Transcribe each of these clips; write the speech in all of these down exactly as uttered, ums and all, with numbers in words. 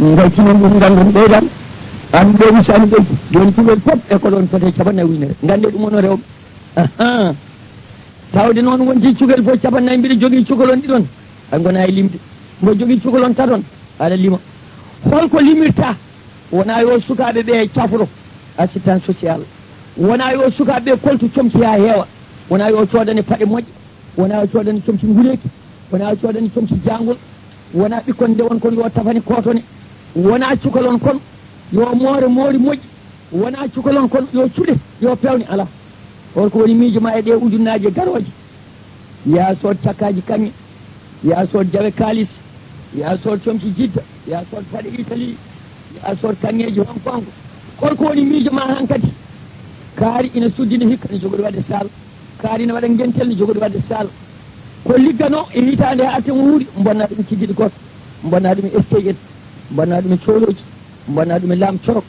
Ngaltinon ɗum, nganndu ɓeydan. An ɓe misani ɓeydi. Joni cukalel fof e ko ɗon fete capanɗe nayi ujunere. Ngannde ɗum onon rewɓe. Ahan. Tawde noon wonti cukalel fof capanɗe nayi, mbiɗa jogii cukalon ɗiɗon. A ngona e limde. Mbo jogii cukalon taton. Aɗa lima. Holko limirta? Wona yo sukaaɓe ɓe cafro. Assistance sociale. Wona yo sukaaɓe ɓe koltu comci haa heewa. Wona yo coodane paɗe moƴƴe. Wona o coodani comci nguleeki, wona o coodani comci jaangol, wona ɓikkon ndewon kon yo tafani kootone, wona cukalon kon yo moore moori moƴƴi, wona cukalon kon yo cuɗe, yo pewne, alaa. Holko woni miijo ma e ɗe ujunnaaje garooje? Yaa sood cakkaaji kaŋŋe, yaa sood jawe kaalis, yaa sood comci Jidda, yaa sood paɗe Itali, yaa sood kaŋŋeeji Hong Kong. Holko woni miijo ma hankadi? Kaari ina suddina hikka, ina jogori waɗde saal. Kaari ne waɗa ngentel, ne jogori waɗde saal. Ko liggano e hitaande haa arta mo wuuri, mbonna ɗum kikiiɗe gooto, mbonna ɗum e S T N, mbonna ɗum e coolooji, mbonna ɗum e laam corok,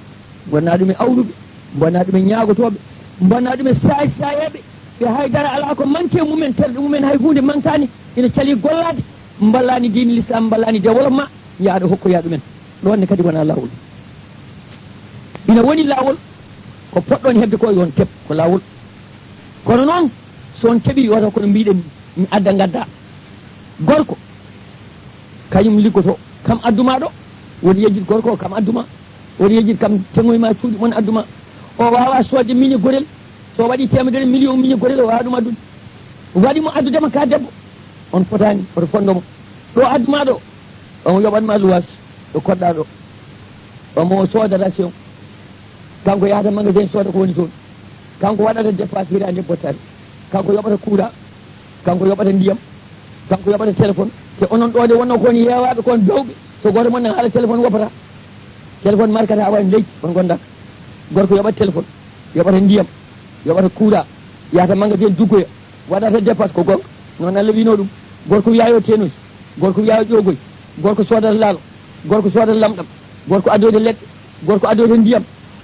mbonna ɗum e awruɓe, mbonna ɗum e ñaagotooɓe, mbonna ɗum e saay-, saayeeɓe, ɓe hay dara alaa ko manque e mumen, terɗe mumen hay huunde mankaani, ina calii gollaade, mballaani diine Lislaam, mballaani développement, yahda hokkoya ɗumen. Ɗoon ne kadi wonaa laawol. Ina woni laawol ko poɗɗon heɓde ko, yo on keɓ, ko laawol. Kono noon, so on keɓii, yo taw kono mbiɗen mi adda ngadda. Gorko, kañum liggoto, kam addu ma ɗo, woni yejjit gorko o, kam addu ma, woni yejjit kam teŋoy ma, cuuɗi mon addu ma. O waawa soodde miñe gorel, so waɗi teemedere million miñe gorel, o waawa ɗum addude. Waɗi mo addudema ka debbo, on fotaani, oto fondo mo. Ɗo addu ma ɗo, omo yoɓan ma luwaas, ɗo koɗɗa ɗo. Omo sooda ration. Kanko yahata magasin sooda ko woni toon. Kanko waɗata dépasse hiraande bottaari. Kanko yoɓata courant. Kanko yoɓata ndiyam. Kanko yoɓata téléphone. Te onon ɗo nde wonno ko woni yeewaaɓe, ko on bewɓe. So gooto mon ne haala téléphone woppata. Téléphone markata awa en leydi, on gondaka. Gorko yoɓata téléphone, yoɓata ndiyam, yoɓata courant, yahata magasin duggoya, waɗata dépasse, ko gonga. Noon Allah wino ɗum. Gorko wiya yo teenoy, gorko wiya yo ƴoogoy, gorko soodata laalo, gorko soodata lamɗam, gorko addoyta leɗɗe, gorko addoyta ndiyam.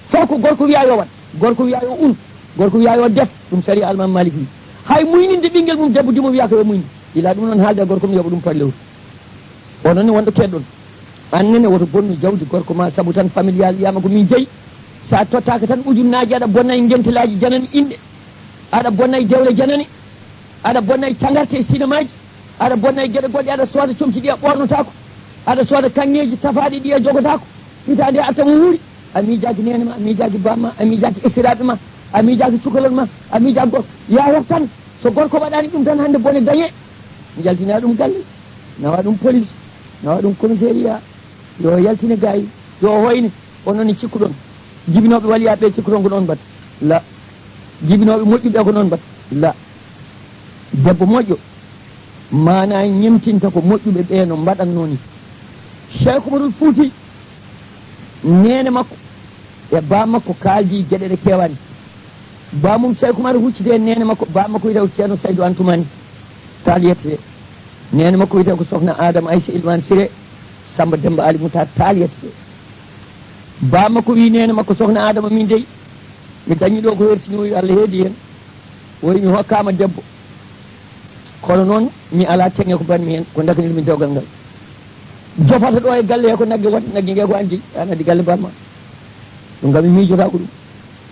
Fof ko gorko wiya yo waɗ, gorko wiya yo un, gorko wiya yo def. Ɗum sariya Almam Malik wi. Hay muyninde ɓinngel mum debbo dimo wiya ko yo muyni. Ila ɗum noon haalde e gorko mum yoɓa ɗum par lewru. Onon ne wonɗo keɗɗon. An nene woto bonnu jawdi gorko ma sabu tan familial wiyama ko min jeyi. Sa tottaka tan ujunnaaji aɗa bonna e ngentelaaji janani inɗe. Aɗa bonna e dewle janani. Aɗa bonna e cagarte e sinamaaji. Aɗa bonna e geɗe goɗɗe, aɗa sooda comci ɗi a ɓornotako. Aɗa sooda kaŋŋeeji tafaaɗi ɗi a jogotako. Hitaande arta mo wuuri. A miijaaki neene ma, a miijaaki bamma, a miijaaki esiraaɓe ma, a miijaaki cukalon ma, a miijaaki gorko. Ya heɓ tan. So gorko waɗaani ɗum tan hannde bone dañe. Njaltina ɗum galle. Nawa ɗum police. Nawa ɗum commissariat. Yo yaltine gaay. Yo hoyne. Onon ne cikkuɗon. Jibinooɓe waliyaaɓe ɓe cikkuɗon ko noon mbaɗ. La. Jibinooɓe moƴƴuɓe ko noon mbaɗ. La. Debbo moƴƴo. Maana ñemtinta ko moƴƴuɓe ɓe no mbaɗatnoo ni. Cheikh Umarul Fuuti, neene makko e baa makko kaaldi geɗe ɗe keewaani. Baa mum Cheikh Umar hucciti e neene makko, baa makko wiyetee ko Ceerno Saydu Antumani, taal yettete. Neene makko wiyetee ko Sokhna Adama Aysa Ilman Sire, Samba Demba Ali Muta, taal yettete. Baa makko wi neene makko, Sokhna Adama, min dey, mi dañi ɗo ko hersini, o wi Allah heedi heen. O wi mi hokkaama debbo. Kono noon, mi alaa teŋe ko mbaɗmi heen, ko ndakanir mi dewgal ngal. Jofata ɗo e galle he ko nagge wata, nagge nge ko an jeyi, an addi galle mbaɗma. Ɗum kam mi miijotaako ɗum.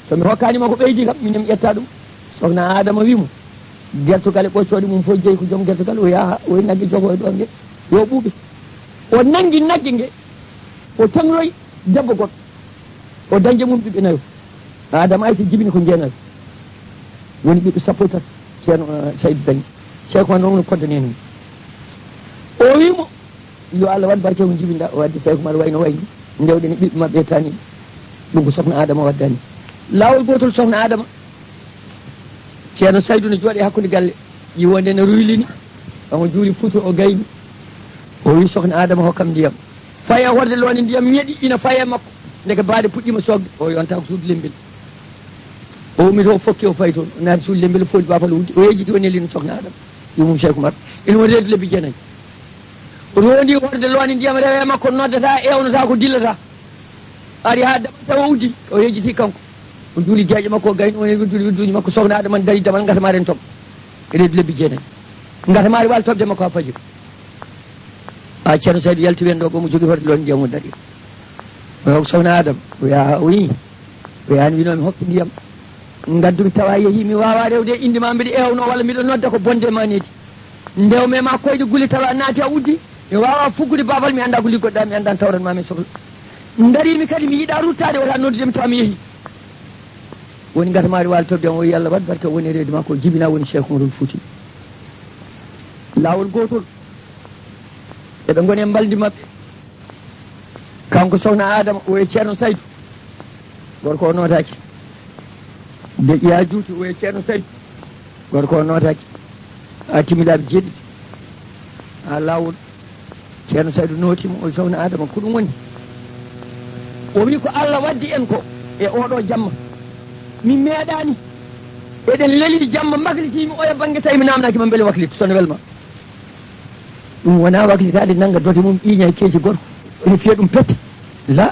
So mi hokkaani ma ko ɓeydi kam, min mi ƴetta ɗum. Sokhna Adama wi mo, gertogal e ɓoccooɗe mum fof jeyi ko joom gertogal, o yaha, o yi nagge jogo e ɗo nge, yo ɓuuɓe. O nanngi nagge nge, o taŋroyi debbo goɗɗo. O dañde mum ɓiɓɓe nayo. Adama Aysa jibini ko jeenayo. Woni ɓiɓɓe sappo e tato. Ceerno, eh, Saydu dañi. Cheikh Oumar noon no poddani heen. O wi mo, yo Allah waɗ barke ko jibinɗa. O waddi Cheikh Oumar wayno wayni. Ndewɗen e ɓiɓɓe maɓɓe e taani. Ɗum ko Sokhna Adama waddani. Laawol gootol Sokhna Adama. Ceerno Saydu no jooɗi hakkunde galle. Ƴiwonde no ruylini. Omo juuli futu o gayni. O wi Sokhna Adama hokkam ndiyam. Faye horde loone ndiyam ñeɗi ina faye makko. Ndeke baade puɗɗiima soogde. O yonta ko suudu lembel. O ummi to, o fokki, o fayi toon. O naati suudu lembel, o fooɗi baafal, o wuddi. O yejjiti, o neli no Sokhna Adama. Ɗum mum Cheikh Oumar. Ina woni reedu lebbi jeenayi. O rondi horde loone ndiyam rewe makko, noddata, ewnata ko dillata. Ari haa damal tawa o uddi, o yejjiti kanko. O juuli geeƴe makko, o gayni, o neli wirdude wirduuji makko, Sokhna Adama dari damal ngata maaren tom. Reedu lebbi jeenayi. Ngata maari waali toɓde makko haa fajiri. A Ceerno Saydu yalti wendo go, mo jogi horde loone ndiyam o dari. O wiya, "Sokhna Adama." O wiya, "Wi." O wiya, "An wino mi hokki ndiyam. Ngaddu mi tawa yehi, mi wawa rewde e inde ma, mbiɗo ewnoo walla mbiɗo nodda ko bonde ma needi. Ndew me ma koyɗe guli tawa naati a uddi. Mi wawa fuggude babal, mi annda ko liggoɗa, mi annda tawran ma mi sohla. Dari mi kadi, mi yiɗa ruttaade, wota noddude mi tawa mi yehi." Woni gasa maari waali toɓde, o wiya, "Yalla waɗ barke, woni reedu ma ko jibina, woni Cheikh Umarul Fouti." Laawol gootol. Eɓe ngoni e mbaldi maɓɓe. Kanko Sokhna Adama, o e Ceerno Saydu. Gorko o nootaaki. De ƴeya juuti, o e Ceerno Saydu. Gorko o nootaaki. A timi laabi jeeɗiɗi. A laawol. Ceerno Saydu nootimo, o, "Sokhna Adama, ko ɗum woni?" O wi, "Ko Allah waddi en ko e oɗo jamma. Min meeɗaani. Eɗen leli jamma, mbaklitiimi oya bannge, tawi mi naamnaaki ma mbele waklitu, so ne welma." Ɗum wonaa waklitaade, nannga dote mum, ƴiiña e keeci gorko, ene fiya ɗum pette. La.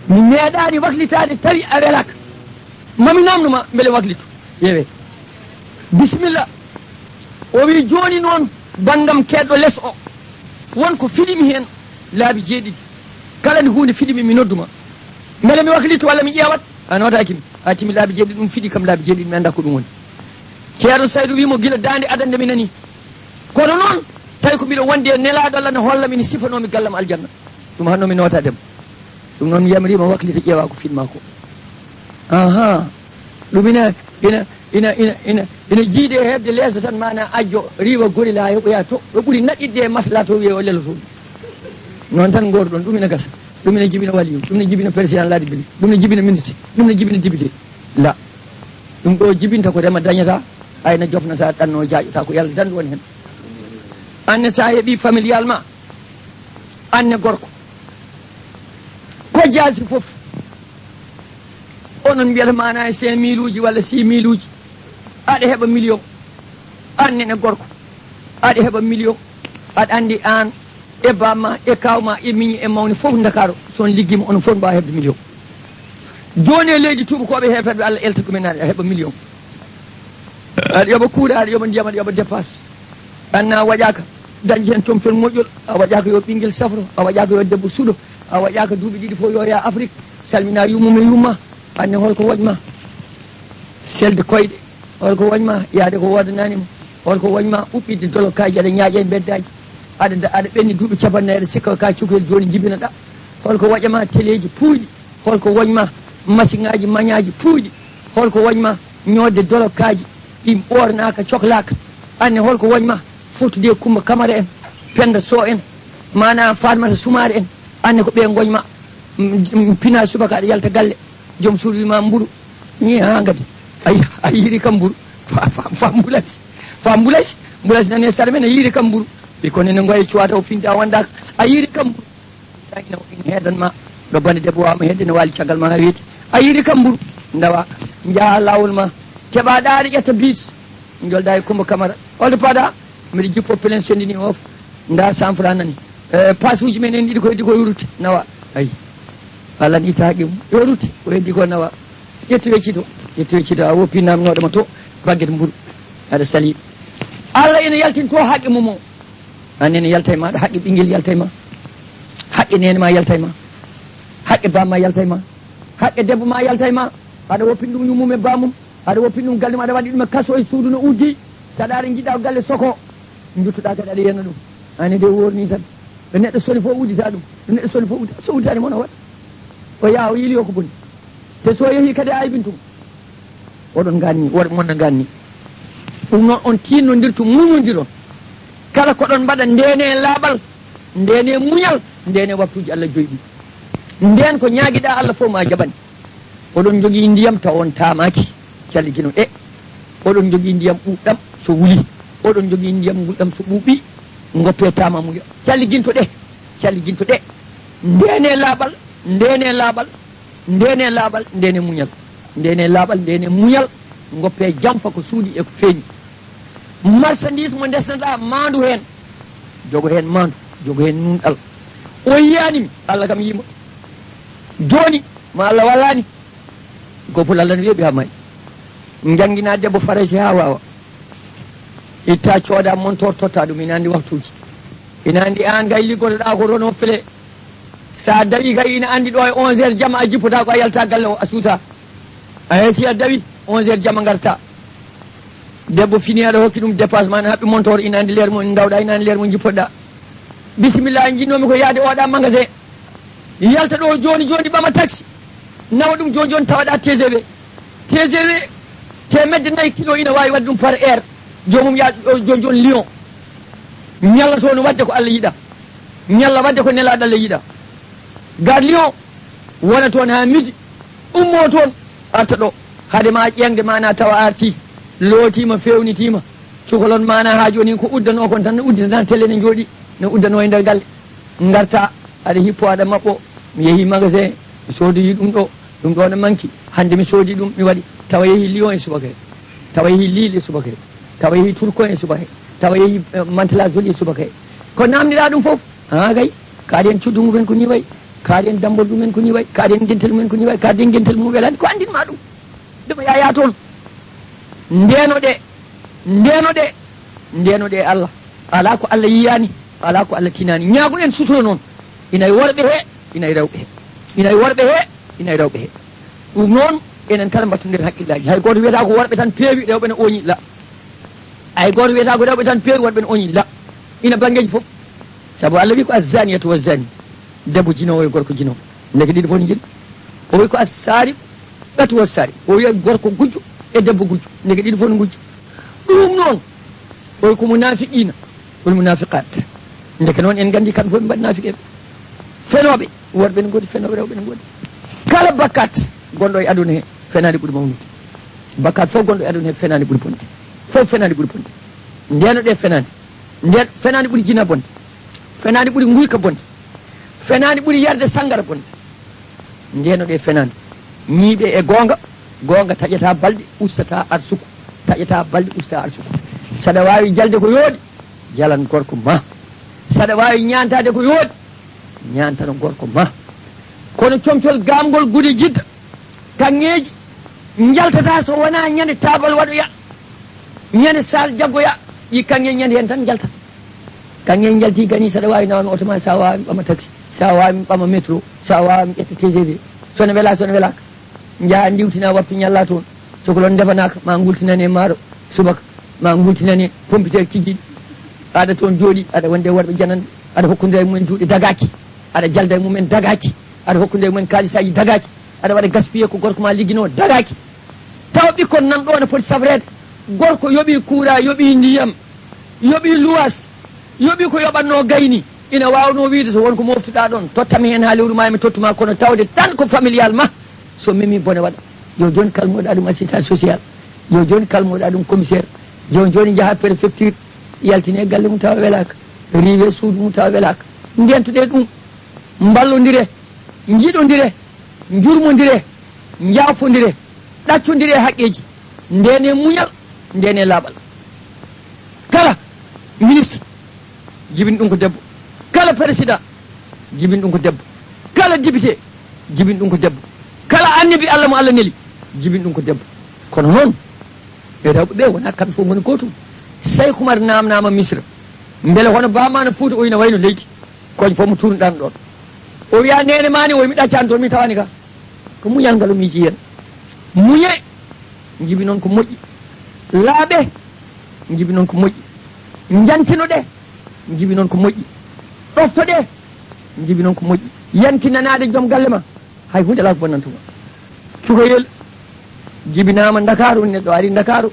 Mi meeɗaani waklitaade, tawi a welaaka. Mami naamnu ma, mbele waklitu. Ƴeewee. Bisimilla. O wi, "Jooni noon, banngam keedɗo les o, won ko fiɗimi heen laabi jeeɗiɗi. Kala nde huunde fiɗimi, mi noddu ma. Mbele mi waklitu walla mi ƴeewat?" A nootaaki mi. A timi laabi jeeɗiɗi, ɗum fiɗi kam laabi jeeɗiɗi, mi annda ko ɗum woni. Ceerno Saydu wi mo, "Gila daande adannde mi nani. Kono noon, tawi ko mbiɗo wondi e nelaaɗo Allah ne holla mi, ne sifanoo mi gallam aljanna. Ɗum hanno mi noota dem. Ɗum noon mi yamriima waklita ƴeewa ko fiɗ maa ko." Ahaa. Ɗum ina, ina, ina, ina, ina, ina jiidi e heɓde leeso tan, maanaa ajjo riiwa gorila haa heɓoya to, ɗo ɓuri naɓitde e masla to wiye o leloto ɗum. Noon tan ngorɗon, ɗum ina gasa. Ɗum ina jibina waliyu, ɗum ina jibina président la République, ɗum ina jibina ministre, ɗum ina jibina député. La. Ɗum ɗo jibinta ko rema dañata, ayna jofnata, ɗanno jaaƴata, ko Yalla dandu woni hen. Anne sa heɓi familial ma, anne gorko, ko jaasi fof, onon mbiyata mana e cinq mille uji walla six mille uji, aɗa heɓa million, anne ne gorko, aɗa heɓa million, aɗa andi an e bamma e kawma e miñi e mawni fof Ndakaaru, so on liggima onon fof mbawa heɓde million. Joni e leydi tubakoɓe heferɓe Allah elta ɗumen, aɗa heɓa million. Aɗa yoɓa kuuɗe, aɗa yoɓa ndiyam, aɗa yoɓa dépasse. Anna a waƴaka dañde hen tomtol moƴƴol, a waƴaka yo ɓinguel safro, a waƴaka yo debbo suuɗo, a waƴaka duuɓi ɗiɗi fof yo yaa Afrique, salmina yummum e yumma. Anne holko woƴma? Selde koyɗe. Holko woƴma? Yaade ko wodananima. Holko woƴma? Uɓɓitde dolokaji, aɗa ñaaƴa e beddaji. Aɗa, aɗa ɓenni duuɓi capannayi, aɗa sikka ka cukalel, joni jibinoɗa. Holko woƴama? Teleji puuyɗi. Holko woñma? Masiŋaaji mañaaji puuyɗi. Holko woñma? Ñoodde dolokaaji ɗi ɓoornaaka, coklaaka. Anne holko woñma? Fottude e Kumba Kamara en, Pennda Sow en, maanaa Faatmata Sumaare en. Anne ko ɓe ngoñma. M-, m-, pina subaka aɗa yalta galle. Joom suudu wima mburu. Ñi haa ngadi. Ay, a yiiri kam mburu. Fa, fa, fa mbulasi. Fa mbulasi. Mbulasi nani e sara men a yiiri kam mburu. Ɓikkon ene ngoya cuwata o finta wandaka. A yiiri kam mburu. Tawi no ina heedan ma, ɗo bane debbo wawma hedde, ne wali caggal ma ha weeti. A yiiri kam mburu, ndawa, jaa lawol ma, keɓa ɗaari, ƴetta bis, jolda e Kumba Kamara. Holto paɗa? Mbiɗa jippo pelen sendini o, nda cent francs nani. E, passe uji men en ɗiɗi ko heddi ko rutte, nawa. Ayi. Allah ni taaqi mum. Yo rutte, ko heddi ko nawa. Ƴettu weccito, ƴettu weccito, a woppi namnoɗo ma to, bagget mburu. Aɗa sali. Allah ina yaltin to haqqe mum o. An nene yalta e ma, haqqe ɓinguel yalta e ma, haqqe nene ma yalta e ma, haqqe bamma yalta e ma, haqqe debbo ma yalta e ma. Aɗa woppini ɗum yummum e bamum, aɗa woppini ɗum galle mum, aɗa waɗi ɗum e kaso e suudu no uddi. Saɗa aɗa jiɗɗa ko galle soko, duttoɗa kadi aɗa yiyana ɗum. An nde worni tan, ɗo neɗɗo soni fof uddita ɗum, ɗo neɗɗo soni fof uddita, so udditani moon a waɗa. O yaha o yiili o ko boni. Te so yehi kadi a aybintu mo. Oɗon ganni, oɗon monna ganni. Ɗum noon on tinnodirtu, muñodiron. Kala ko ɗon mbaɗa, ndene laaɓal, ndene muñal, ndene waktuuji Allah joyi ɗi. Nden ko ñaagiɗa Allah fof ma jaɓan. Oɗon jogii ndiyam taw on taamaaki, calligino ɗe. Oɗon jogii ndiyam ɓuuɓɗam so wuli. Oɗon jogii ndiyam ngulɗam so ɓuuɓi, ngoppe taama muya. Calliginto ɗe, calliginto ɗe. Ndene laaɓal, ndene laaɓal, ndene laaɓal, ndene muñal. Ndene laaɓal, ndene muñal, ngoppe jamfa ko suuɗi e ko feeñi. Marchandise mo ndesnata, maandu heen. Jogo heen maandu, jogo heen nunɗal. O yiyaani mi, Allah kam yii mo. Jooni, ma Allah wallani. Gopol Allah no weeɓi haa maayi. Njanngina debbo Farayse haa waawa. Itta cooda montor totta ɗum, ina anndi waktuuji. Ina anndi aan kay liggotoɗaa ko Renault Flé. So a dawi kay, ina anndi ɗo e onze heures jamma a jippotaako, a yalta galle o, a suusa. A heesi a dawi, onze heures jamma ngarta. Debbo fini, aɗa hokki ɗum dépasse ma, ne haɓɓi montor, ina anndi leer mum, ndawɗa, ina anndi leer mum jippoɗa. Bisimilla, jinnoomi ko yaade oɗa magasin. Yalta ɗo jooni jooni, ɓama taxi. Nawa ɗum jooni jooni, tawaɗa T G V. T G V, teemedde nayi kilo ina waawi waɗde ɗum par heure. Joomum yaa ɗo jooni jooni Lyon. Ñalla toon waɗde ko Allah yiɗa. Ñalla waɗde ko nelaaɗo Allah yiɗa. Gare Lyon, wona toon haa midi. Ummo toon, arta ɗo. Hade ma ƴeeŋde mana tawa arti. Lootiima, feewnitiima. Cukalon mana haa jooni ko uddanoo kon tan, ne uddita tan tele ne jooɗi. Ne uddanoo e nder galle. Ngarta, aɗa hippo, aɗa maɓɓo. Mi yehi magasin, mi soodii ɗum ɗo. Ɗum ɗo ne manki. Hannde mi soodii ɗum, mi waɗi. Tawa yehi Lyon e subaka he. Tawa yehi Lille e subaka he. Tawa yehi Turquoise e subaka he. Tawa yehi, eh, Mantes-la-Jolie e subaka he. Ko namdiɗa ɗum fof? Haa kay. Kadi en cuddu mumen ko ni wayi. Kadi en dambol ɗumen ko ni wayi. Kadi en gentel mumen ko ni wayi. Kadi en gentel mum welani. Ko anndin ma ɗum? Ɗum yaya toon. Ndeno ɗe. Ndeno ɗe. Ndeno ɗe Allah. Alaa ko Allah yiyaani. Alaa ko Allah tinaani. Ñaago en sutura noon. Ina e worɓe he, ina e rewɓe he. Ina e worɓe he, ina e rewɓe he. Ɗum noon, enen kala mbattu nder hakkillaaji. Hay gooto wiyata ko worɓe tan peewi, rewɓe ne ooñi, la. Hay gooto wiyata ko rewɓe tan peewi, worɓe ne ooñi, la. Ina banngeeji fof. Sabu Allah wi ko az-zaniyatu waz-zani. Debbo jinoowo e gorko jinoowo. Ndeke ɗiɗi fof ne njiɗi. O wi ko as-sariqu qatu was-sariq. O wi gorko gujjo e debbo gujjo. Ndeke ɗiɗi fof ne ngujjo. Ɗum noon, o wi ko munafiqina wal munafiqat. Ndeke noon en nganndi kamɓe fof ɓe mbaɗi naafiqeeɓe. Fenooɓe, worɓe ne ngoodi, fenooɓe rewɓe ne ngoodi. Kala bakkat gonɗo e aduna he, fenaande ɓuri mawnude. Bakkat fof gonɗo e aduna he, fenaande ɓuri bonde. Fof fenaande ɓuri bonde. Ndeno ɗe fenaande. Nden fenaande ɓuri jina bonde. Fenaande ɓuri nguyka bonde. Fenaande ɓuri yarde sanngara bonde. Ndeno ɗe fenaande. Ñiiɓe e goonga, goonga taƴata balɗe, ustata arsuku. Taƴata balɗe, usta arsuku. Saɗa waawi jalde ko yooɗi, jalan gorko ma. Saɗa waawi ñaantaade ko yooɗi, ñaantano gorko ma. Kono comcol gaamgol gude jidda, kaŋŋeeji njaltata so wonaa ñande taabal waɗoya, ñande sal jaggoya, ɗi kaŋŋeeji ñande heen tan njaltata. Kaŋŋeeji njalti gani, saɗa waawi nawami oto ma, sa waawi ɓama taxi, sa waawi ɓama métro, sa waawi ƴetta T G V. So ne wela, so ne welaaka. Njaha ndiwtina wattu ñalla toon. Cokolon ndefanaaka, ma ngultinane maaro subaka, ma ngultinane pompiteer kikiiɗe. Aɗa toon jooɗi, aɗa wonde worɓe jananɓe, aɗa hokkundira e mumen juuɗe dagaaki, aɗa jalda e mumen dagaaki, aɗa hokkundira e mumen kaalisaaji dagaaki, aɗa waɗa gaspillé ko gorko ma ligginoo dagaaki. Tawa ɓikkon nan ɗo ne poti safreede. Gorko yoɓi kuura, yoɓi ndiyam, yoɓi luwas, yoɓi ko yoɓatnoo gayni. Ina waawnoo wiide so won ko moftuɗaa ɗoon, tottam heen haa lewru ma, mi tottuma, kono tawde tan ko familial ma. So memi bone waɗa. Yo jooni kalmoɗa ɗum assistant social. Yo jooni kalmoɗa ɗum commissaire. Yo jooni njaha préfecture, yaltine galle mum tawa welaaka. Riiwe suudu mum tawa welaaka. Ndentuɗe ɗum. Mballondire. Njiɗondire. Njurmondire. Njaafondire. Ɗaccondire haqqeeji. Ndene muñal. Ndene laaɓal. Kala ministre, jibin ɗum ko debbo. Kala président, jibin ɗum ko debbo. Kala député, jibin ɗum ko debbo. Kala annabi Allah mo Allah neli, jibin ɗum ko debbo. Kono noon, e rewɓe ɓe wonaa kamɓe fof ngoni gootum. Seyku Umar naamnaama Misra, mbele hono Ba Maana Fuuta o ina wayno leydi. Koñ fof mo tuurnuɗaa ɗoon. O wiya, "Neene maa ne?" O wi, "Mi ɗaccaani toon, mi tawaani ka." Ko muñal ngal o miiji heen. Muñe, njibi noon ko moƴƴi. Laaɓe, njibi noon ko moƴƴi. Njantino ɗe, njibi noon ko moƴƴi. Ɗofto ɗe, njibi noon ko moƴƴi. Yankinanaade joom galle ma, hay huunde alaa ko bonnanta ma. Cukalel jibinaama Ndakaaru, neɗɗo ari Ndakaaru,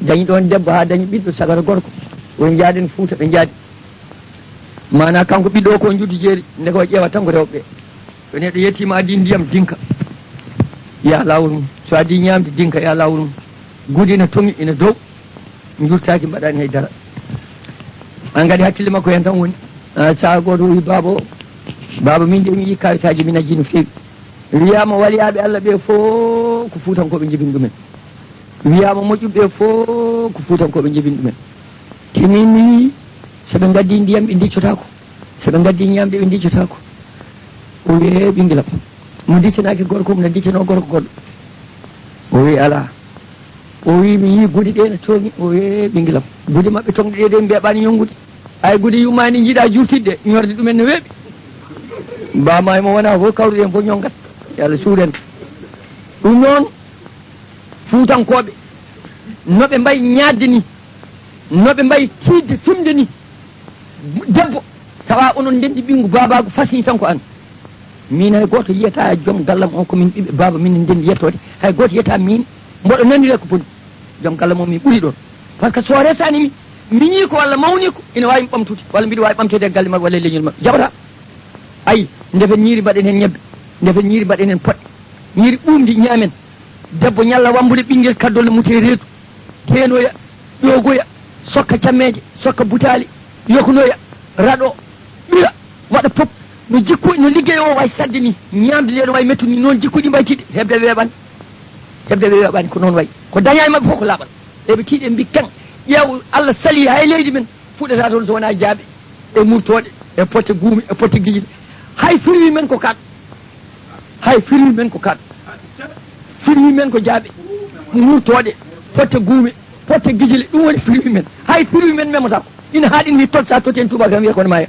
dañi ɗoon debbo haa dañi ɓiɗɗo, sagata gorko. Woni njaaden Fuuta, ɓe njaadi. Maanaa kanko ɓiɗɗo o ko njuddu jeeri, ndeke o ƴeewa tan ko rewɓe. So neɗɗo yettiima, addi ndiyam, dinka, yaa laawol mum. So addi ñaamde, dinka, yaa laawol mum. Gude ina toŋi, ina dow, njurtaaki, mbaɗaani hay dara. Aan kadi hakkille makko heen tan woni. Ah, sahaa gooto o wi baaba o, "Baaba, min de mi yii kawisaaji, mi najjii no feewi." Wiyaama waliyaaɓe Allah ɓe fof ko Fuutankooɓe njibini ɗumen. Wiyaama moƴƴuɓe ɓe fof ko Fuutankooɓe njibini ɗumen. Te min mi yii, so ɓe ngaddii ndiyam, ɓe ndiccotaako. So ɓe ngaddii ñaamde, ɓe ndiccotaako. O wiyi, "Ee, ɓinngel am, mo diccanaaki gorko mum, na diccanoo gorko goɗɗo." O wiyi, "Alaa." O wiyi, "Mi yii gude ɗe na toŋi." O wiyi, "Ee, ɓinngel am, gude maɓɓe toŋɗe ɗe de, mbeeɓaani ñonngude. Ay, gude yummaani njiɗa juurtidde, ñorde ɗumen no weeɓi." Mbama e mo wona fof, kawruɗen fof ñongat. Yo Allah suren. Ɗum noon, Fuutankooɓe, no ɓe mbayi ñaadde ni, no ɓe mbayi tiiɗde, fimde ni, debbo, tawa onon ndendi ɓinngu baabaagu fasni tan ko an. Min hay gooto yiyata joom gallam on ko min ɓiɓɓe baaba, min ndendi yettoode. Hay gooto yiyata min, mboɗo nanira ko boni. Joom gallam on min ɓuri ɗon. Par ce que so resani mi, miñi ko walla mawni ko, ina waawi mi ɓamtude, walla mbiɗo waawi ɓamteede e galle maɓɓe walla e leñol maɓɓe. Jaɓata. Ayi, ndefen ñiiri mbaɗen heen ñebbe, ndefen ñiiri mbaɗen heen poɗɗe. Ñiiri ɓuumndi ñaamen. Debbo ñalla wambude ɓinngel kaddol no mutee reedu, teenoya, ƴoogoya, sokka cammeeje, sokka butaali, yoknoya, raɗo, ɓira, waɗa pop. No jikku, no liggey o wayi sadde ni, ñaamde nde no wayi mettude ni, noon jikkuɗi mbayi tiiɗde, heɓde weeɓani. Heɓde weeɓani ko noon wayi. Ko dañaa e maɓɓe fof ko laaɓal. Eɓe tiiɗi, ɓe mbi kan, ƴeew, Allah sali hay leydi men, fuɗata toon so wonaa jaaɓe, e murtooɗe, e potte guumi, e potte gijile. Hay firwi men ko kaɗ. Hay firwi men ko kaɗ. Firwi men ko jaaɓe, murtooɗe, potte guumi, potte gijile, ɗum woni firwi men. Hay firwi men memata ko. Ina haaɗi mi tot, sa toti en tuuba kam wiya kono maaya.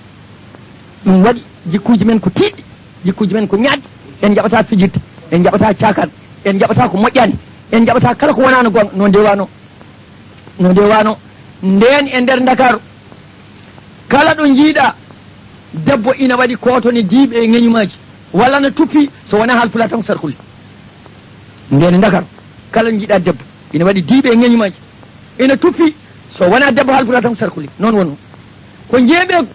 Ɗum waɗi jikkuuji men ko tiiɗɗi, jikkuuji men ko ñaaɗɗi. En njaɓata fijirde, en njaɓata caakan, en njaɓata ko moƴƴaani, en njaɓata kala ko wonaano goonga, no ndewano. No ndewano ndeen e nder Ndakaaru, kala ɗo njiiɗa debbo ina waɗi kootone diiɓe e ŋeñumaaji, walla na tuppi, so wonaa haalpulaar tan ko sarkulle. Ndeen e Ndakaaru, kala ɗo njiiɗa debbo ina waɗi diiɓe e ŋeñumaaji, ina tuppi, so wonaa debbo haalpulaar tan ko sarkulle. Noon wonno. Ko njeeɓeeku,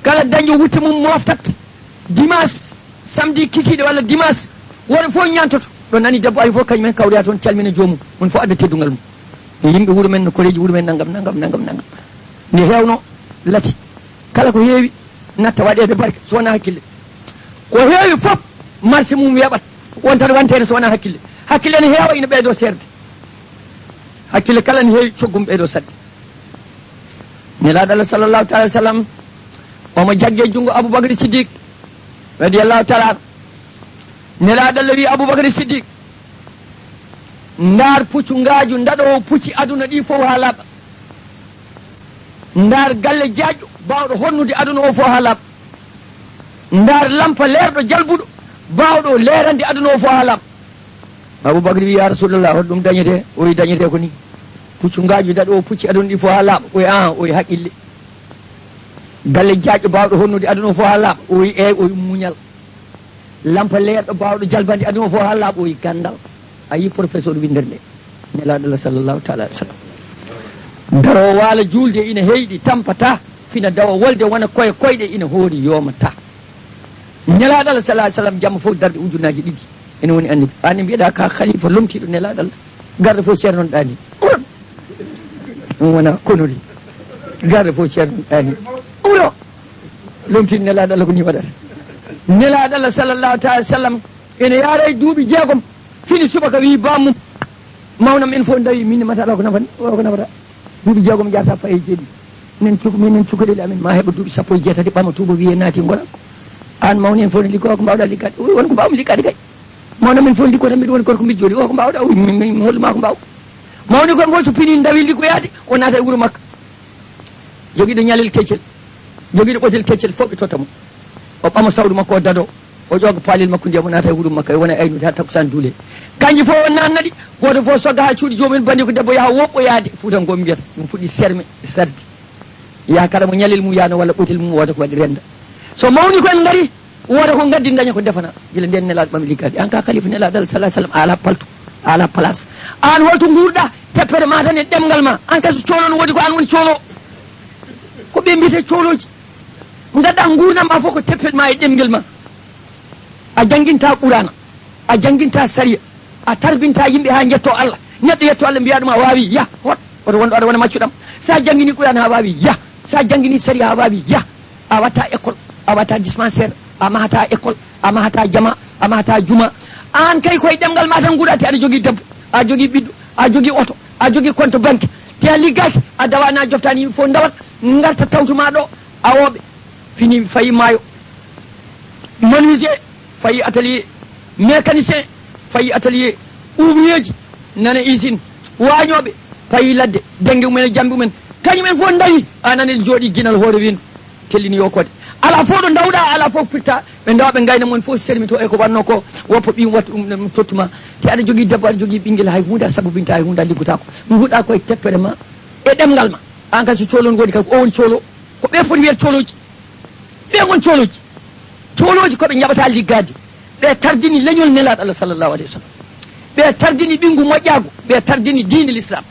kala dañɗo wutte mum moftat, dimanche, samedi kikiiɗe walla dimanche, worɓe fof ñaantoto. Ɗo nani debbo ari fof, kañum en kawroya toon, calmina joomum. Woni fof adda teddungal mum. E yimɓe wuro men, no koreeji wuro men, nanngam, nanngam, nanngam, nanngam. Nde heewno, lati. Kala ko heewi, natta waɗeede barke, so wonaa hakkille. Ko heewi fof, marché mum weeɓat. Wontat wanteede so wonaa hakkille. Hakkille ne heewa, ina ɓeydoo seerde. Hakkille kala ne heewi, coggu mum ɓeydoo saɗde. Nelaaɗo Allah sallallahu taala wa sallam, omo jagge junngo Abubakar Siddiq, radiyallahu taala anhu. Nelaaɗo Allah wi Abubakar Siddiq, ndaar puccu ngaaju ndaɗoowo pucci aduna ɗi fof haa laaɓa. Ndaar galle jaajɗo baawɗo honnude aduna o fof haa laaɓa. Ndaar lampa leerɗo jalbuɗo baawɗo leerande aduna o fof haa laaɓa. Abubakar wi, "Ya Rasulallah, hoto ɗum dañete?" O wi, "Dañete ko ni. Puccu ngaaju daɗo o pucci aduna ɗi fof haa laaɓa." O wi, "Aan," o wi, "haqqille." Galle jaajɗo baawɗo honnude aduna o fof haa laaɓa. O wi, "Eey," o wi, "muñal." Lampa leerɗo baawɗo jalbande aduna o fof haa laaɓa. O wi, "Ganndal." A yi professeur winndere nde. Nelaaɗo Allah sallallahu taala alaihi wasallam. Daroo waala juulde ina heyɗi tampata, fina dawa wolde wona koye koyɗe ina hoori yoomata. Nelaaɗo Allah sallallahu alaihi wasallam jamma fof darde ujunnaaji ɗiɗi. Ene woni annabi. Aan ne mbiyeɗaa ka khalifa lomtiiɗo Nelaaɗo Allah. Garde fof ceerno ɗaani. Ɗum wona konori. Garde fof ceerno ɗaani. Uro. Lomtiiɗo Nelaaɗo Allah ko ni waɗata. Nelaaɗo Allah sallallahu taala alaihi wasallam ene yaara e duuɓi jeegom. Fini subaka wi bammum. Mawnam en fof ndawi, min mata ala ko nafani, o ko nafata. Duuɓi jeegom jaata faye jeeɗi. Minen cuk-, minen cukalel amen ma heɓa duuɓi sappo e jeetati, ɓama tuuba wiye naati ngora. Aan mawni en fof ne liggo, ko mbawɗa liggade? O wi, won ko mbawmi liggade kay. Mawnam en fof liggo tan, mbiɗo woni gorko mbiɗo jooɗi. O ko mbawɗa? O wi, min, min, min holluma ko mbaw. Mawni kon fof so fini ndawi liggoyaade, o naata e wuro makka. Jogiiɗo ñalel keccel, jogiiɗo ɓotel keccel fof ɓe totta mo. O ɓama sawru makko o dado, o ƴooga paalel makko ndiyam o naata e wuro makka, e wona e aynude haa takkusaan duule. Kanji fof o naatna ɗi, gooto fof sogga haa cuuɗi joomum en, bandi ko debbo yaha woɓɓoyaade, fuutanko mbiyata. Ɗum fuɗɗi serme, sardi. Yaha kala mo ñalel mum yaano walla ɓotel mum wooda ko waɗi renda. So mawni ko en ngari, wooda ko ngaddi daña ko defana. Gila nden Nelaaɗo ɓami liggaade. Aan ka khalifa Nelaaɗo Allah sallallahu alaihi wasallam, a ala paltu, a ala place. Aan holto nguurɗa, teppere ma tan e ɗemngal ma. Aan kay so coolo no woodi ko aan woni coolo. Ko ɓe mbiyete coolooji. Ngadda nguurndam ma fof ko teppere ma e ɗemngel ma. A jannginta Qur'aana, a jannginta sariya, a tarbinta yimɓe haa njetto Allah. Neɗɗo yetto Allah mbiya ɗum a waawi, yah, hot. Oto wonɗo aɗa wona maccuɗam. Sa janngini Qur'aana haa waawi, yah. Sa janngini sariya haa waawi, yah. A watta école, a watta dispensaire, a mahata école, a mahata jama, a mahata juma. Aan kay koye ɗemngal ma tan nguurɗa, te aɗa jogii debbo, a jogii ɓiɗɗo, a jogii oto, a jogii compte banque. Te a liggaaki, a dawana, a joftaani yimɓe fof ndawat, ngarta tawtuma ɗo, awooɓe, fini fayi maayo. Menuisier fayi atelier, mécanicien fayi atelier, ouvrier ji nana usine, waañooɓe payi ladde, dennge mumen e jamɗe mumen. Kañumen fof ndawi, a nani jooɗi ginal hoore weendu. Tellini yo koode. Alaa fof ɗo ndawɗaa, alaa fof firta. Ɓe ndawa ɓe ngayna mon fof sermito e ko wannoo ko, woppa ɓiyum watta ɗum, ɗum tottuma. Te aɗa jogii debbo, aɗa jogii ɓinngel, hay huunde a sabobinta, hay huunde a liggotaako. Nguɗɗaa koye teppere ma e ɗemngal ma. Aan kadi so coolon woni kadi, ko o woni coolo. Ko ɓe foti wiyede coolooji. Ɓe ngon coolooji. Coolooji ko ɓe njaɓata liggaade. Ɓe tardini leñol Nelaaɗo Allah sallallahu alayhi wa sallam. Ɓe tardini ɓinngu moƴƴaagu. Ɓe tardini diine l'islam.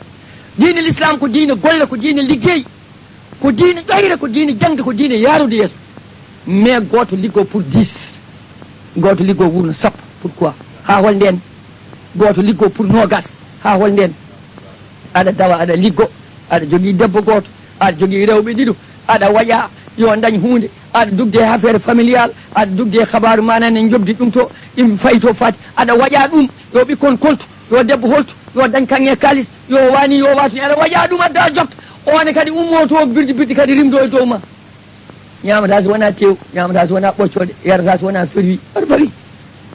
Diine l'islam ko diine golle, ko diine liggey. Ko diine ƴoyre, ko diine jaŋde, ko diine yaarude yeeso. Mais gooto liggoo pour dix, gooto liggoo wuurna sappo. Pourquoi? Haa hol ndeen? Gooto liggoo pour noogas. Haa hol ndeen? Aɗa dawa, aɗa liggo, aɗa jogii debbo gooto, aɗa jogii rewɓe ɗiɗo, aɗa waƴa yo dañ huunde, aɗa dugde e affaire familial, aɗa dugde e habaaru ma nane njoɓdi ɗum to, im fay to fati, aɗa waƴa ɗum, yo ɓikkon koltu, yo debbo holtu, yo dañ kaŋŋe kaalis, yo waani, yo waatu, aɗa waƴa ɗum, adda jofta, oone kadi ummo to birdi birdi kadi rimdo e dow ma. Ñaamata so wonaa tew, ñaamata so wonaa ɓoccooɗe, yarata so wonaa ferwi, aɗa fawi.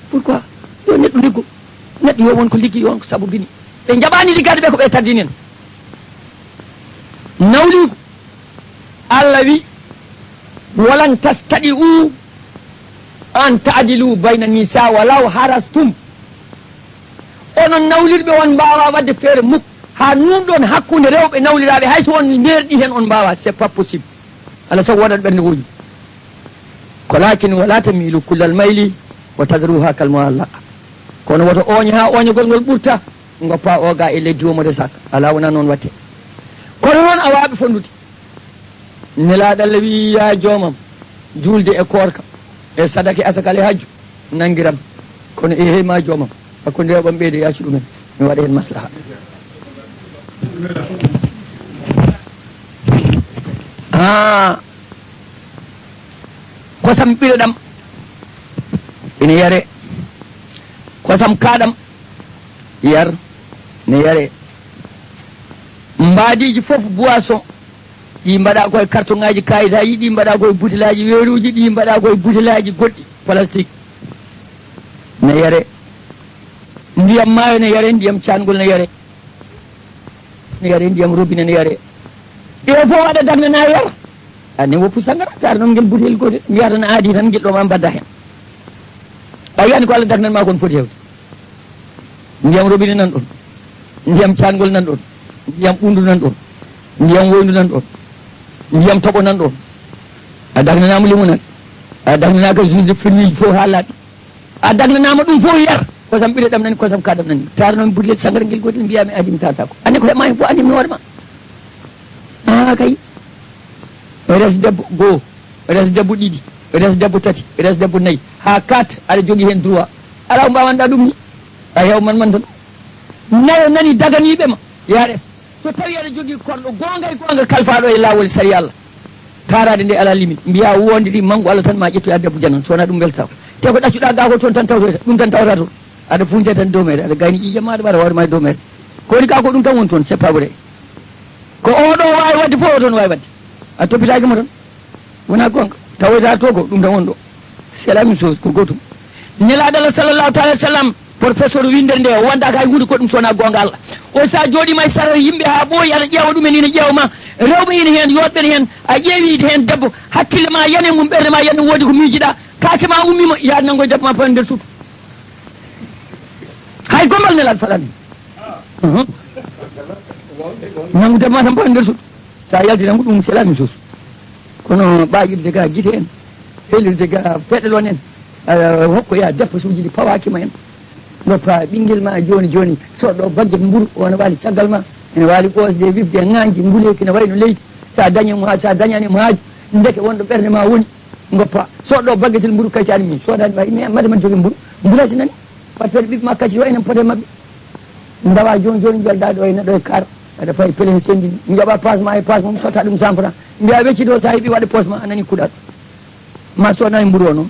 Pourquoi? Yo neɗɗo liggo. Neɗɗo yo won ko liggi, yo won ko sabobini. Ɓe njaɓaani liggaade ɓe ko ɓe tardini en. Nawliigu, Allah wi, "Walan tastati'u an ta'dilu bayna nisa walaw harastum." Onon nawlirɓe, on mbaawaa waɗde feere muk haa nuunɗon hakkunde rewɓe nawliraaɓe, hay so on ndeerɗi heen, on mbaawaa, c'est pas possible. Alaa sago waɗat ɓernde wooñi. Ko laakin wala tamilu kullal mayli wa tadruha kal muallaqa. Kono woto ooño haa ooñogol ngol ɓurta, ngoppa o ga e leddi, womode sak. Alaa, wonaa noon waɗte. Kono noon a waaɓe fonndude. Nelaaɗo Allah wi'i, "Yaa joomam, juulde e koorka, e sadaka e asakal e hajju, nanngiram." Kono e hey ma joomam, hakkunde rewɓe am ɓeyde yaacu ɗumen, mi waɗa heen maslaha. Ah, kosam ɓiɗo ɗam ina yare, kosam kaaɗam yar ne yare, mbaadiiji fof boisson, ɗi mbaɗa koye kartoŋaaji, kaayitaaji, ɗi mbaɗa koye butelaaji weeruuji, ɗi mbaɗa koye butelaaji goɗɗi plastique. Ne yare. Ndiyam maayo ne yare, ndiyam caangol ne yare. Ne yare, ndiyam robinet ne yare. Ɗe fof aɗa dagnana yara. Anne woppu sangara, taara noon ngel butel gootel, mbiya tan aadi tan, ngel ɗo ma mbadda heen. A yiyani ko Allah dagnan ma kon foti heewde. Ndiyam robinet nan ɗon, ndiyam caangol nan ɗon, ndiyam ɓunndu nan ɗon, ndiyam woyndu nan ɗon, ndiyam toɓo nan ɗon. A dagnanaama limonade, a dagnanaaka jus de fruit fof haa laaɓi. A dagnanaama ɗum fof yar. Kosam ɓiɗo ɗam nani, kosam kaaɗam nani. Taara noon butel sangara ngel gootel, mbiya mi aadi, mi taarata ko. Anne ko heɓma heen fof, anne mi hoore ma. Ah, kay. Res debbo goo, res debbo ɗiɗi, res debbo tati, res debbo nayi, haa kat aɗa jogii heen droit. Alaa ko mbaawanɗaa ɗum ni. A heew man man tan. Nayo nani daganiiɓe ma, yaa res. So tawii aɗa jogii korɗo goonga e goonga kalfaaɗo e laawol sariya Allah, taaraade nde alaa limite. Mbiyaa woondiri manngu Allah tan, ma ƴettoya debbo janan, so wonaa ɗum weltaako. Te ko ɗaccuɗaa gaa ko toon tan tawtoyta, ɗum tan tawata toon. Aɗa fuunte tan dow meere, aɗa gayni ƴiiƴam ma, aɗa mbaɗa hoore ma e dow meere. Ko woni kaa ko ɗum tan woni toon, c'est pas vrai. Ko oo ɗoo waawi waɗde fof, oo toon waawi waɗde. A toppitaaki mo tan. Wonaa goonga. Tawoyta to ko ɗum tan woni ɗo. C'est la même chose, ko gootum. Nelaaɗo Allah sallallahu taala wa sallam, professeur winndere nde, o wanndaaka hay huunde ko ɗum so wonaa goonga Allah. O, so a jooɗiima e sara yimɓe haa ɓooyi, aɗa ƴeewa ɗum en, ina ƴeewa ma. Rewɓe ina heen, yooɗɓe ina heen. A ƴeewi heen debbo, hakkille ma yana e mum, ɓernde ma yana, woodi ko miijiɗaa. Kaake ma ummiima, yaa nanngoy debbo ma, fawa nder suudu. Hay gombal Nelaaɗo faɗani. Uhum. Nanngu debbo ma tan, fawa nder suudu. So a yalti tan ko ɗum, c'est la même chose. Kono ɓaƴirde ga gite en, helirde ga peɗelon en, a, hokkoya dépenseuji ɗi pawaaki ma en. Goppa ɓinngel ma jooni jooni, soɗɗo baguette mburu, o ne waali caggal ma, ene waali ɓoosde, wifde, ŋaañde, nguleeki ne wayno leydi. So a dañi mo, so a dañani mo haaju, ndeke wonɗo ɓernde ma woni. Goppa, soɗɗo baguette mburu, kaytaani min soodani ma, mais made man jogii mburu, mbulasinani. Waɗ feere ɓiɓɓe ma kadi yo enen pote maɓɓe. Ndawa jooni jooni, njolda ɗo e neɗɗo e kar, aɗa fayi pelen senndini. Njoɓa paas ma e paas mum, sotta ɗum cent francs. Mbiya wecci ɗo, so a heɓi waɗa poos ma, a nani kuɗal. Ma soodani mburu o noon,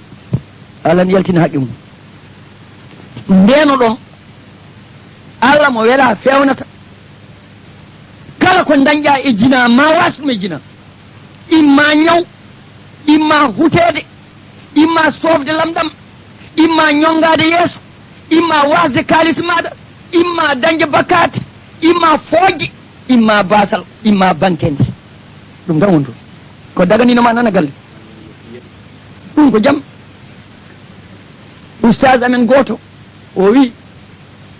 Allah ne yaltina haqqe mum. Ndeeno ɗon, Allah mo wela fewnata. Kala ko dañɗa e jina, ma was ɗum e jina. Imma ñaw, imma huteede, imma soofde lamɗam, imma ñonngaade yeeso, imma wasde kaalis maaɗa, imma dañde bakkaat, imma fooƴde, imma baasal, imma bankende. Ɗum tan woni toon. O daganino ma nana galle. Ɗum ko jam. Ustaas amen gooto, o wi,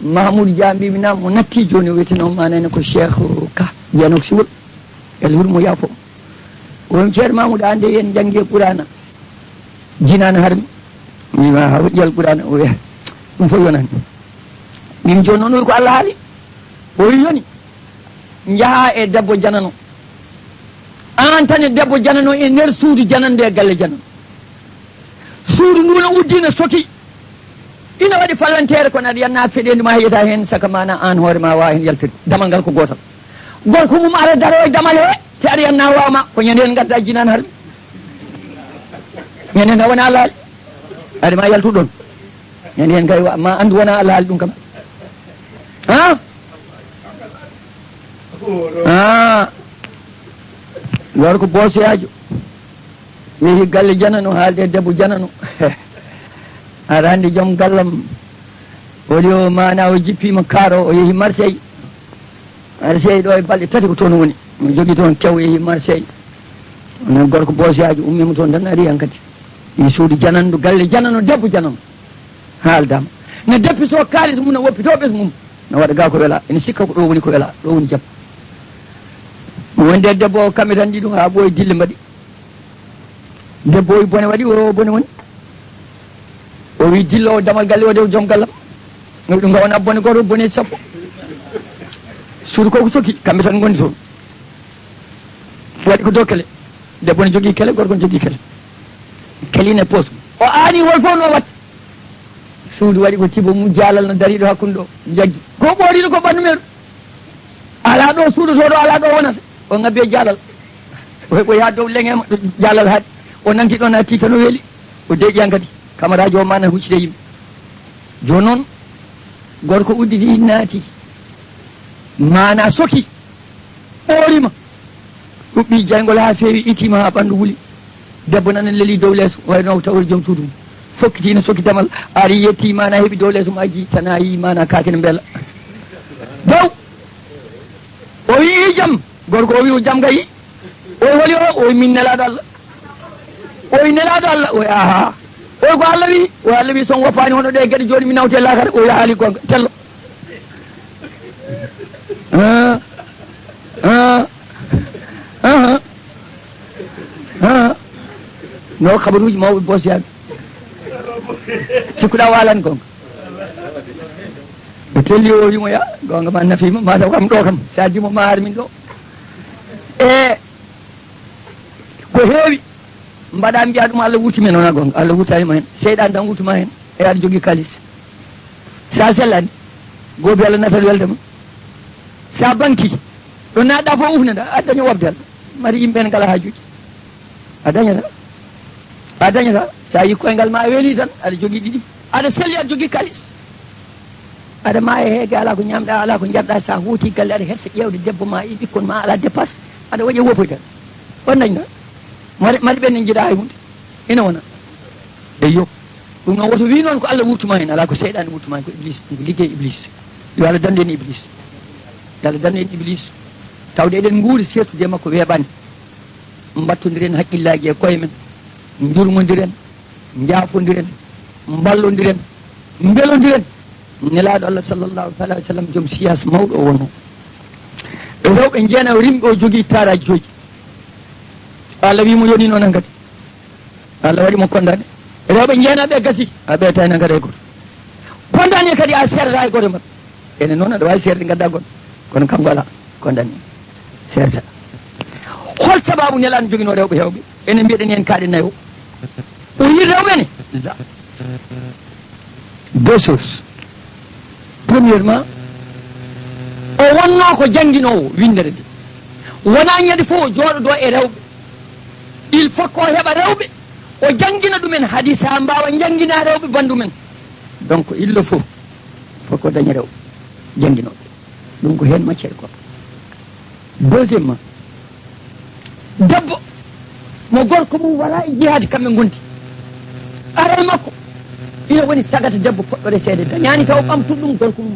Mahamudu Dia, mbimi naam, mo natti jooni, o wiyeteno manene ko Cheikh Ka, jeyanok siwol. El hurmo yaafo. O wi, Ceerno Mahamudu, an de yen janngi e Qur'aana. Jinaan harmi. Mbima, ha woƴƴi Alqur'aana, o wiya, ɗum fof yonani. Mbimi, jooni noon, o wi ko Allah haali. O wi, yoni, njaha e debbo janano. An tan e debbo janano e nder suudu janande e galle janano. Suudu ndu no uddi, no soki. Ina waɗi fallanteere, kono aɗa yanna feɗeendu ma, heƴata heen, saka mana an hoore ma wawa heen yaltude. Damal ngal ko gootal. Gorko mum ara daro e damal he, te aɗa yanna wawma, ko ñande heen ngadda jinaan harmi. Ñande heen nga wona Allah haali. Aɗa ma yaltu ɗon. Ñande heen kay wa-, ma anndu wona Allah haali ɗum kam. Ha? Ha? Gorko booseyaajo. Yehi galle janano, haalde e debbo janano. Aɗa anndi joom gallam, o waɗi o mana, o jippima kaaro, o yehi Marseille. Marseille ɗo e balɗe tati ko toon woni. Mo jogii toon kew, yehi Marseille. Onon gorko booseyaajo, ummima toon tan, ari hankadi. Yehi suudu janandu, galle janano, debbo janano. Haaldama. Ne deppi so kaalis mum, ne woppito ɓes mum. Ne waɗa ga ko wela. Ene sikka ko ɗo woni ko wela. Ɗo woni jam. Mo wonde e debbo o, kamɓe tan ɗiɗo haa ɓooyi dille mbaɗi. Debbo o wi bone waɗi, o bone woni. O wi dillo o damal galle o de joom gallam. O wi ɗum ga wona bone gooto, bone sappo. Suudu ko ko soki, kamɓe tan ngondi toon. Waɗi ko dow kele. Debbo ne jogii kele, gorko ne jogii kele. Kele ne poos. O aani hol fof no watta. Suudu waɗi ko tibo mum jaalal no dariiɗo hakkunde ɗo. Jaggi. Ko ɓooriɗo ko ɓanndu meeɗo. Alaa ɗo suudoto ɗo, alaa ɗo wonata. O ŋabbi e jaalal. O heɓoyi haa dow leŋe mo, jaalal haaɗi. O nanti ɗo naati tan o weeli. O deeƴi hankadi. Kamaraajo o mana huccide yimɓe. Jooni noon, gorko udditi naati. Mana soki. Ɓoorima. Huɓɓi jayngol haa feewi, itima haa ɓanndu wuli. Debbo nana leli dow leeso, wayno ko tawri joom suudu mum. Fokkiti ina soki damal, ari yetti mana heɓi dow leeso majji, tana yi mana kaake ne mbela. Daw! O wi, "I jam?" Gorko o wi, "O jam gayi." O wi, "Holi o?" O wi, "Min nelaaɗo Allah." O wi, "Nelaaɗo Allah?" O wi, "Aha." O wi, "Ko Allah wi?" O wi, "Allah wi, so on woppaani hono ɗe geɗe jooni, mi nawte laakara." O wi, "A haali goonga, tello." Ah, ah, ah, ah. No kabaruuji mawɓe boosiyaaɓe. Sikkuɗaa waalani goonga. O telli o wiimo, "Ya, goonga ma nafiima, mataw kam ɗo kam, sa dimo ma ar min ɗo." E ko heewi mbaɗa mbiya ɗum Allah wurti men, wona goonga, Allah wurtani ma heen. Seyɗan tan wurtuma heen. E aɗa jogii kalis. Sa sellani, goobi Allah natat weldema. Sa banki, ɗo naɗɗa fof ufnata, a daña wopde Allah. Mari yimɓe en ngala haajuji. A dañata. A dañata. Sa yi koyngal ma a weeli tan, aɗa jogii ɗiɗi. Aɗa selli, aɗa jogii kalis. Aɗa maaya heege, ala ko ñamɗa, ala ko jarɗa. Sa hooti galle, aɗa hersa ƴeewde debbo ma e ɓikkon ma, ala dépasse. Aɗa waɗi e wopoy tan. On dañta. Mari, mari ɓen ne jiɗa hay hunde. Ina wona. Eyyo. Ɗum noon, woto wi noon ko Allah wurtuma heen. Alaa, ko seyɗaane wurtuma heen, ko Iblis. Ɗum ko liggey Iblis. Yo Allah dandu en Iblis. Yo Allah dandu en Iblis. Tawde eɗen nguuri, seertude e makko weeɓaani. Mbattondiren hakkillaaji e koye men. Njurmondiren, njaafondiren, mballondiren, mbelondiren. Nelaaɗo Allah sallallahu taala alaihi wa sallam, joom siyaas mawɗo o wonno. E rewɓe njeena o rimɓe, o jogii taaraaji joyi. Allah wii mo yoni noon hankadi. Allah waɗi mo condamné. Rewɓe njeena ɓe gasi, a ɓeytaani hankadi hay gooto. Condamné kadi a seerata hay gooto e maɓɓe. Ene noon aɗa waawi seerde ngadda goɗɗo. Kono kanko alaa condamné. Seerta. Hol sababu Nelaaɗo joginoo rewɓe heewɓe? Enen mbiyeɗen en kaaɗe nayo. O yii rewɓe ne? La. Deux choses. Premièrement, o wonnoo ko jannginoowo winndere nde. Wonaa ñande fof o jooɗodoo e rewɓe. Il faut ko heɓa rewɓe, o janngina ɗumen hadis haa mbaawa njanngina rewɓe banndu men. Donc, il le faut, faut ko daña rewɓe jannginooɓe. Ɗum ko heen matière goɗɗo. Deuxièmement, debbo mo gorko mum wala e jihaadi kamɓe ngondi. Aray makko ina woni sagata debbo poɗɗo reseede, dañaani taw ɓamtuɗo ɗum gorko mum.